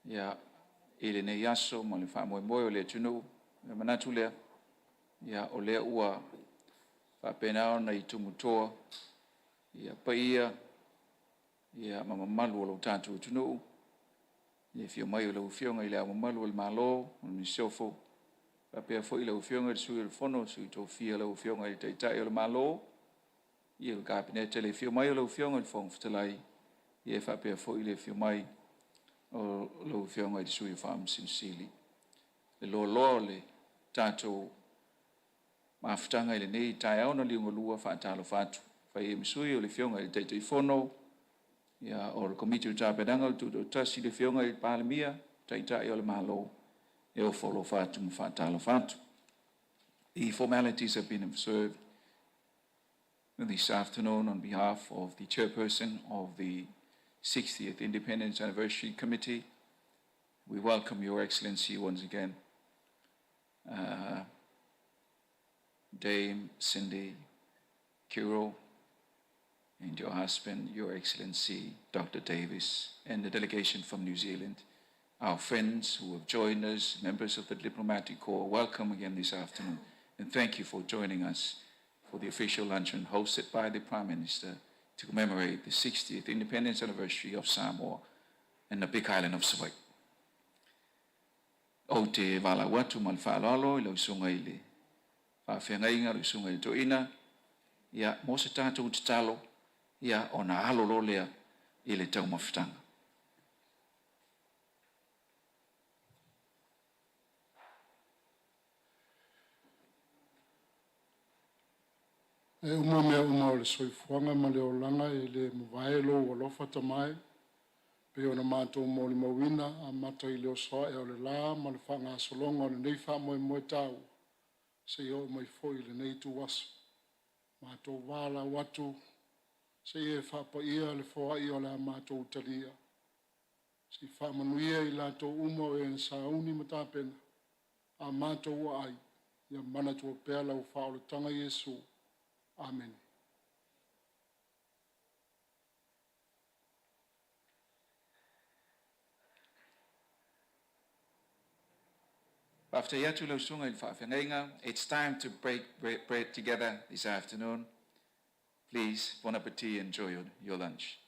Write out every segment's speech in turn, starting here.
Ia, i lenei aso ma le faamoemoe o le atunuu, ona manatu lea, ia, o lea ua faapena ona i tumutoa paia ma mamalu o lo tatou atunuu i le afio mai o lau Afioga i Le Ao Mamalu o le Malo ma le Masiofo, faapea foi lau Afioga i le Sui o le Fono a Sui Tofia, lau Afioga i le Taitai o le Malo, le Kapeneta, le afio mai o lau Afioga i le Fofoga Fetalai, e faapea foi le afio mai o lau Afioga i le Sui Faamasino Sili. Le loaloa o le tatou mafutaga i lenei taeao na liugalua, e faatalofa atu e fai ai ma sui o le Afioga i le Taitaifono o le Komiti o Tapenaga o le Tutoatasi, le Afioga i le Palemia, Taitai o le Malo, e ofo alofa atu ma faatalofa atu. The formalities have been observed this afternoon. On behalf of the chairperson of the 60th Independence Anniversary Committee, we welcome Your Excellency once again, Dame Cindy Kiro, and your husband, Your Excellency Dr. Davis, and the delegation from New Zealand, our friends who have joined us, members of the Diplomatic Corps, welcome again this afternoon, and thank you for joining us for the official luncheon hosted by the Prime Minister to commemorate the 60th Independence Anniversary of Samoa and the Big Island of Savaii. Ou te valaau atu ma le faaaloalo i lau susuga i le faafeagaiga, lau susuga i le toeaina, ia, mo se tatou tatalo, ia, ona alo loa lea i le taumafataga. E uma mea uma o le soifuaga ma le olaga e le mavae lou alofa tamae, pei ona matou molimauina amata i le oso ae o le la ma le faagasologa o lenei faamoemoe taua, seia oo mai foi i lenei ituaso. Matou valaau atu se i e faapaia le foai o le a matou talia, se i faamanuia i latou uma o e na sauni ma tapena, a matou aai, ia manatua pea lau faaolataga Iesu. Amene. Faafetai atu lau susuga i le faafeagaiga. It's time to break bread together this afternoon. Please, bon appetit, enjoy your lunch.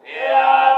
Ia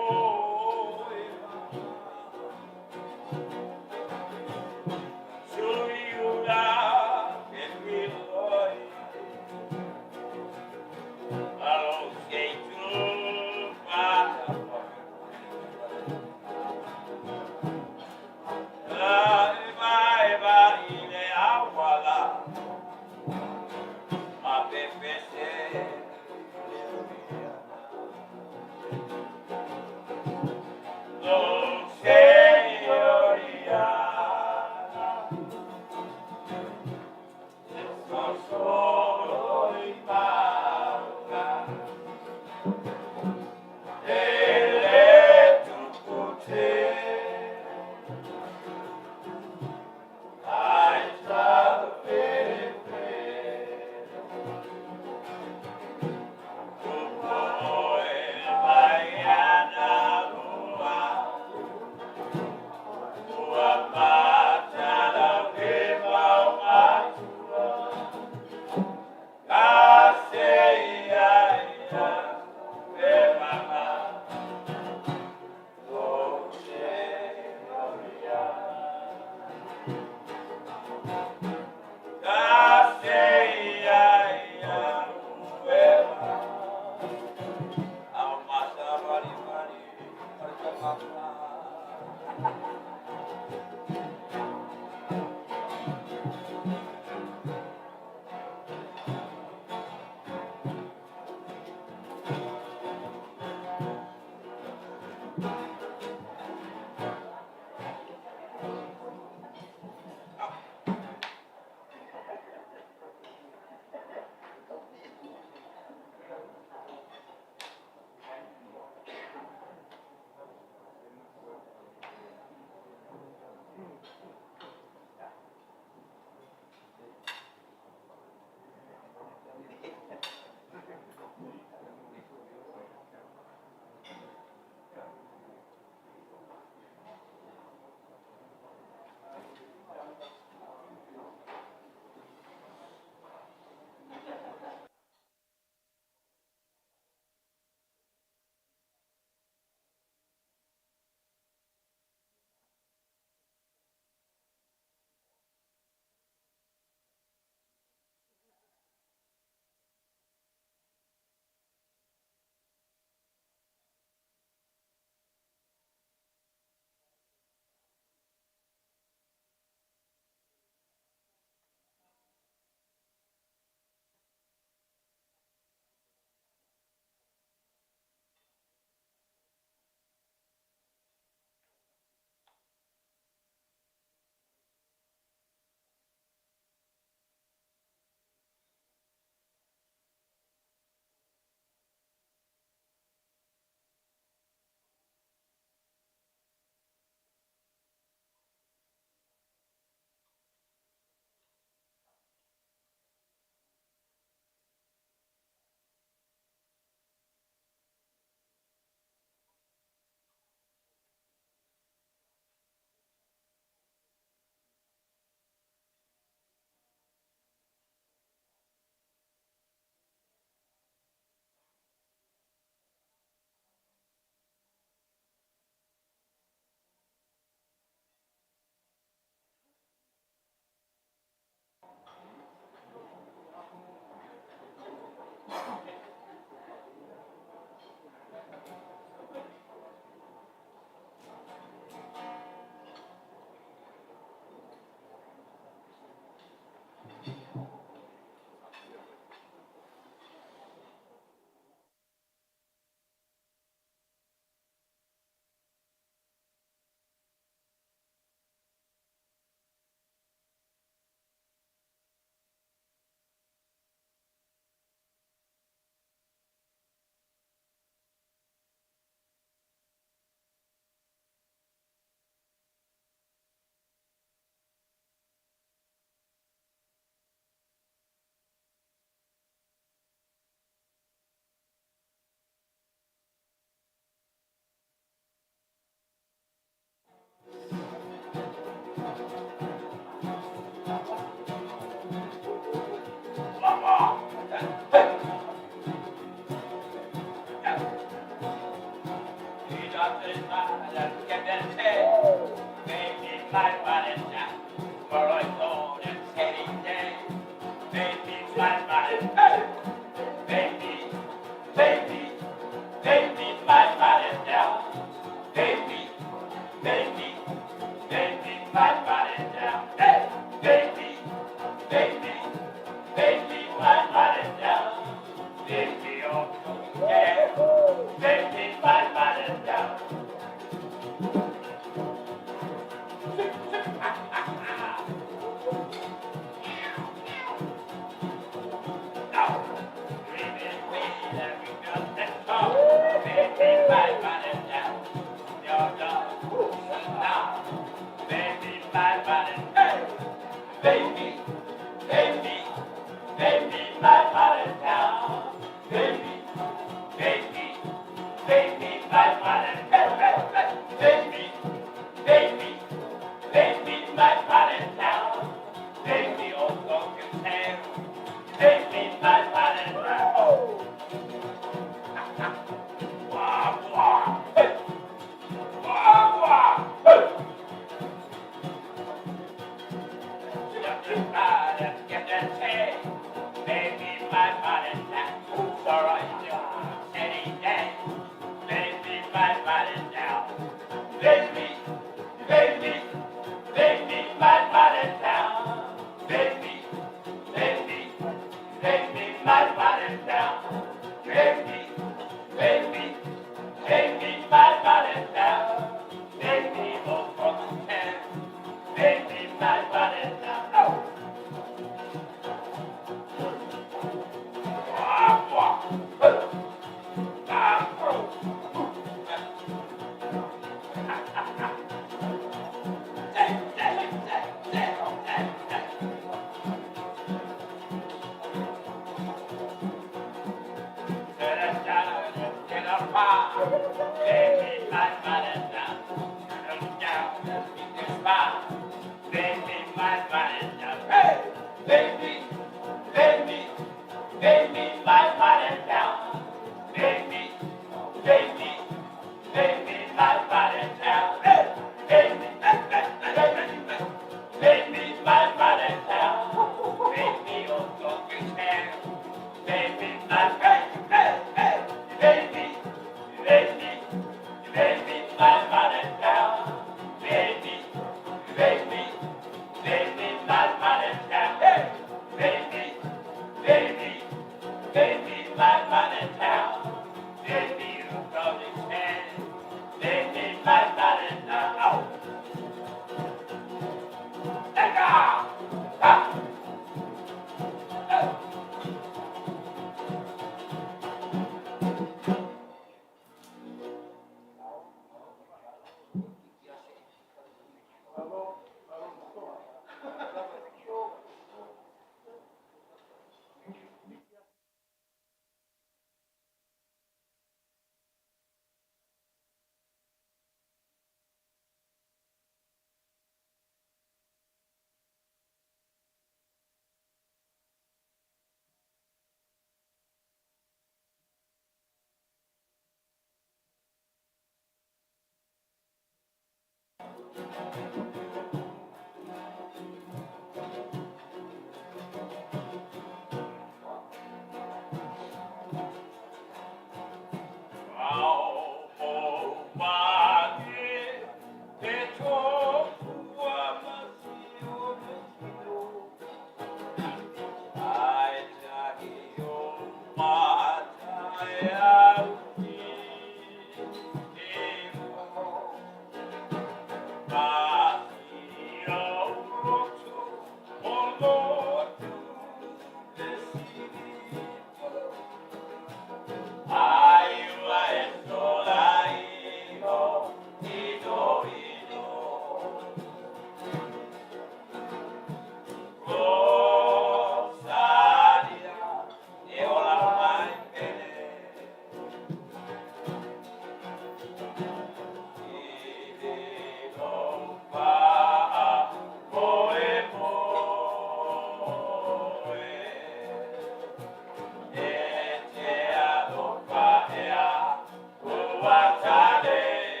Ua tale.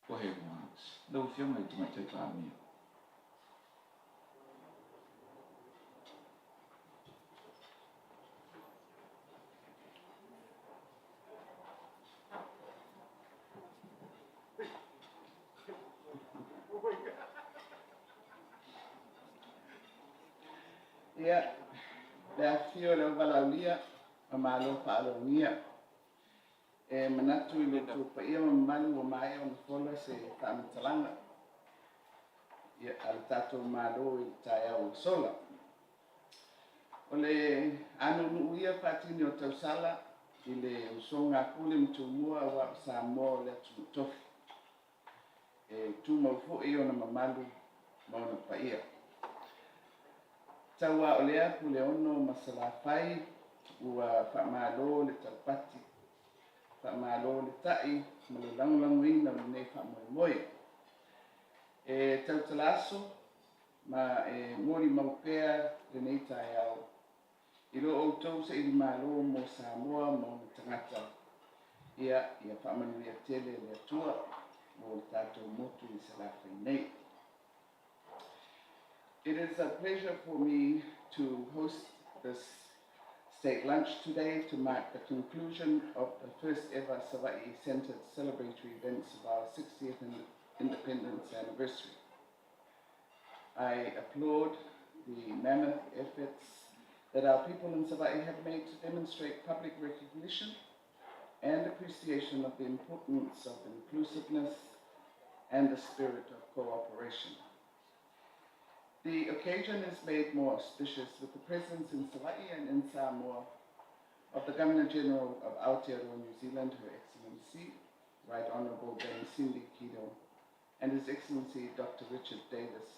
Go ahead, Marks. Lau Afioga i le Tamaitai Palemia. Ia, le afifio o le Auvalaaulia, ma malo faalogia. E manatu i lo outou paia ma mamalu ua maea ona fola se faamatalaga ia, a le tatou Malo i le taeao ua sola. O le anunuu ia faatini o tausala i le usoga a Pule ma Tumua aua o Samoa o le atunuu tofi. E tumau foi ona mamalu ma ona paia. Tau lava o lea Puleono ma Salafai ua faamalo le taupati, faamalo le tai ma le lagolagoina o lenei faamoemoe. E tautala aso ma e molimau pea lenei taeao i lo outou sailimalo mo Samoa ma ona tagata. Ia, ia faamanuia tele le Atua mo le tatou motu i Salafai nei. It is a pleasure for me to host this state lunch today to mark the conclusion of the first ever Savaii-centered celebratory events of our 60th independence anniversary. I applaud the mammoth efforts that our people in Savaii have made to demonstrate public recognition and appreciation of the importance of inclusiveness and the spirit of cooperation. The occasion is made more auspicious with the presence in Savaii and in Samoa of the Governor-General of Aotearoa New Zealand, Her Excellency, Right Honourable Dame Cindy Kiro, and His Excellency Dr. Richard Davis,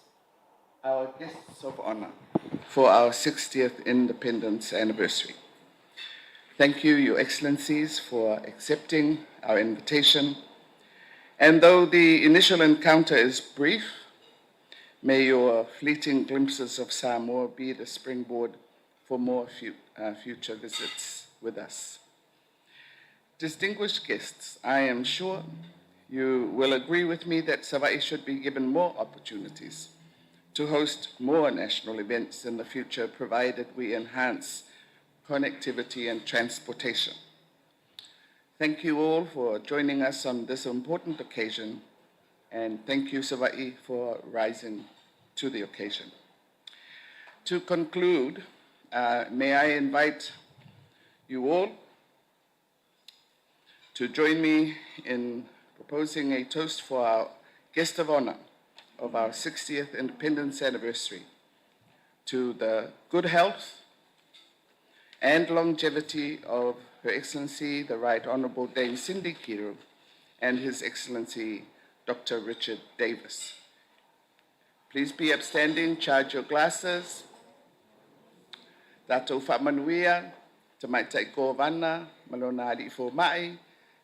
our guests of honour for our 60th independence anniversary. Thank you, Your Excellencies, for accepting our invitation. And though the initial encounter is brief, may your fleeting glimpses of Samoa be the springboard for more future visits with us. Distinguished guests, I am sure you will agree with me that Savaii should be given more opportunities to host more national events in the future, provided we enhance connectivity and transportation. Thank you all for joining us on this important occasion, and thank you, Savaii, for rising to the occasion. To conclude, may I invite you all to join me in proposing a toast for our guest of honor of our 60th independence anniversary to the good health and longevity of Her Excellency, the Right Honorable Dame Cindy Kiro, and His Excellency, Dr. Richard Davis. Please be upstanding, charge your glasses. Tatou faamanuia Tamaitai Kovana, ma lona Alii Fomai.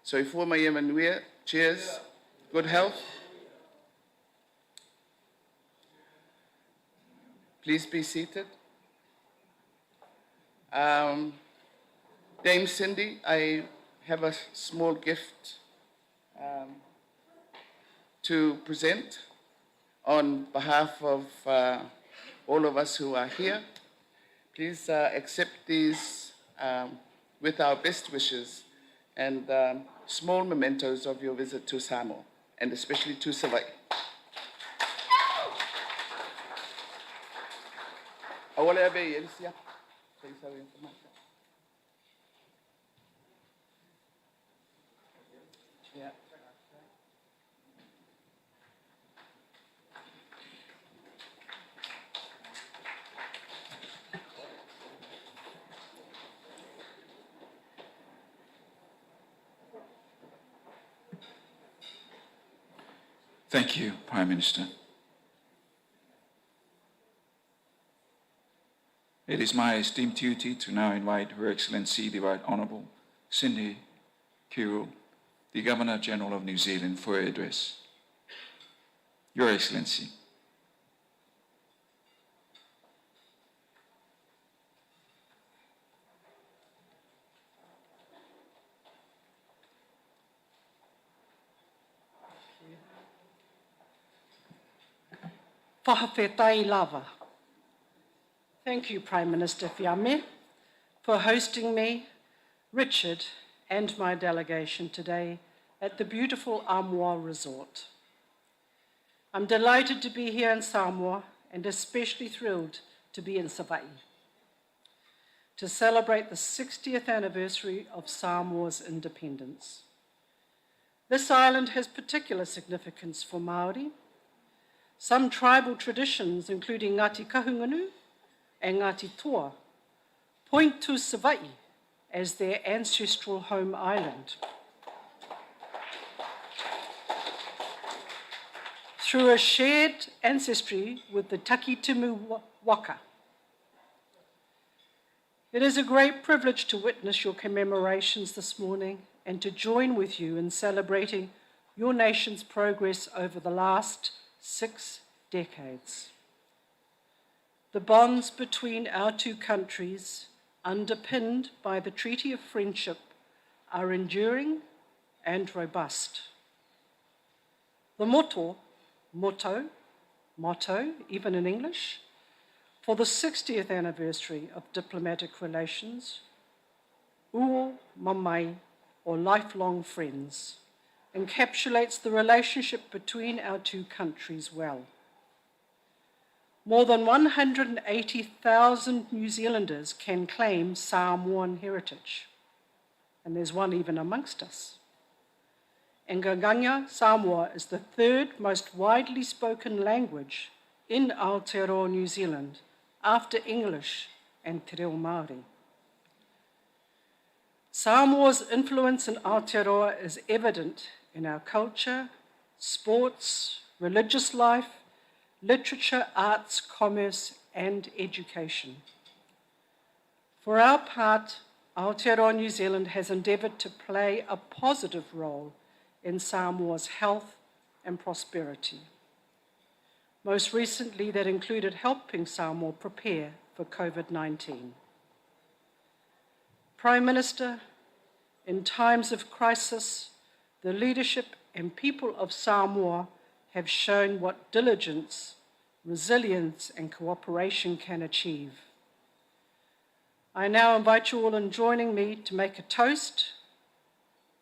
Soifua ma ia manuia. Cheers. Good health. Please be seated. Dame Cindy, I have a small gift to present on behalf of all of us who are here. Please accept these with our best wishes and small mementos of your visit to Samoa, and especially to Savaii. Aua le ave i ai le siapo. Se i sau i tamaitai. Yeah. Thank you, Prime Minister. It is my esteemed duty to now invite Her Excellency, the Right Honourable Cindy Kiro, the Governor General of New Zealand, for her address. Your Excellency. Fa'afetai lava. Thank you, Prime Minister Fiame, for hosting me, Richard, and my delegation today at the beautiful Amoa Resort. I'm delighted to be here in Samoa and especially thrilled to be in Savaii to celebrate the 60th anniversary of Samoa's independence. This island has particular significance for Maori. Some tribal traditions, including Ngāti Kahungunu and Ngāti Toa, point to Savaii as their ancestral home island. Through a shared ancestry with the Takitimu Waka. It is a great privilege to witness your commemorations this morning and to join with you in celebrating your nation's progress over the last 6 decades. The bonds between our two countries, underpinned by the Treaty of Friendship, are enduring and robust. The motto, motto, even in English, for the 60th anniversary of diplomatic relations, Uo Mamai, or lifelong friends, encapsulates the relationship between our two countries well. More than 180,000 New Zealanders can claim Samoan heritage, and there's one even amongst us. And Gagana Samoa is the third most widely spoken language in Aotearoa, New Zealand, after English and Te Reo Māori. Samoa's influence in Aotearoa is evident in our culture, sports, religious life, literature, arts, commerce, and education. For our part, Aotearoa New Zealand has endeavoured to play a positive role in Samoa's health and prosperity. Most recently, that included helping Samoa prepare for COVID 19. Prime Minister, in times of crisis, the leadership and people of Samoa have shown what diligence, resilience, and cooperation can achieve. I now invite you all in joining me to make a toast,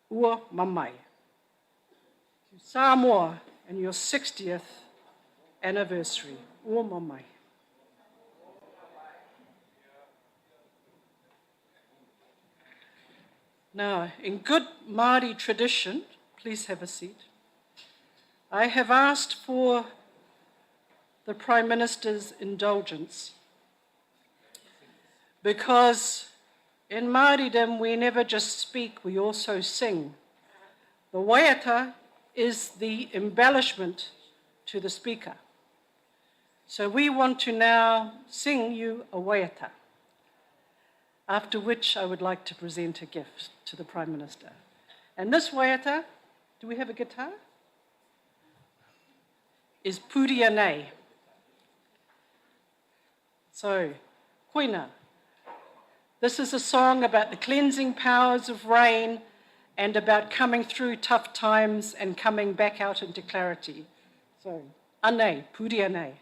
Ua Mamai, to Samoa and your 60th anniversary. Ua Mamai. Now, in good Māori tradition, please have a seat. I have asked for the Prime Minister's indulgence because in Māoridom we never just speak, we also sing. The waiata is the embellishment to the speaker. So we want to now sing you a waiata, after which I would like to present a gift to the Prime Minister. And this waiata, do we have a guitar? Is Purianei. So, koina. This is a song about the cleansing powers of rain and about coming through tough times and coming back out into clarity. So, anei, purianei.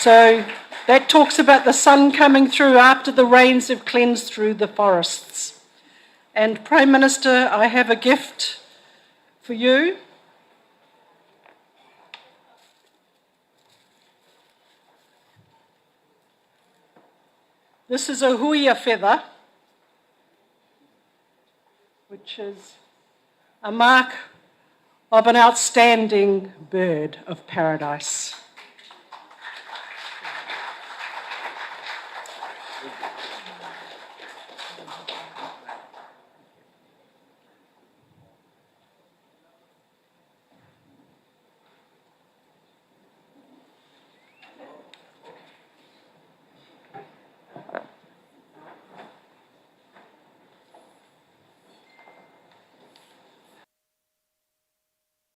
So that talks about the sun coming through after the rains have cleansed through the forests. And Prime Minister, I have a gift for you. This is a huia feather, which is a mark of an outstanding bird of paradise.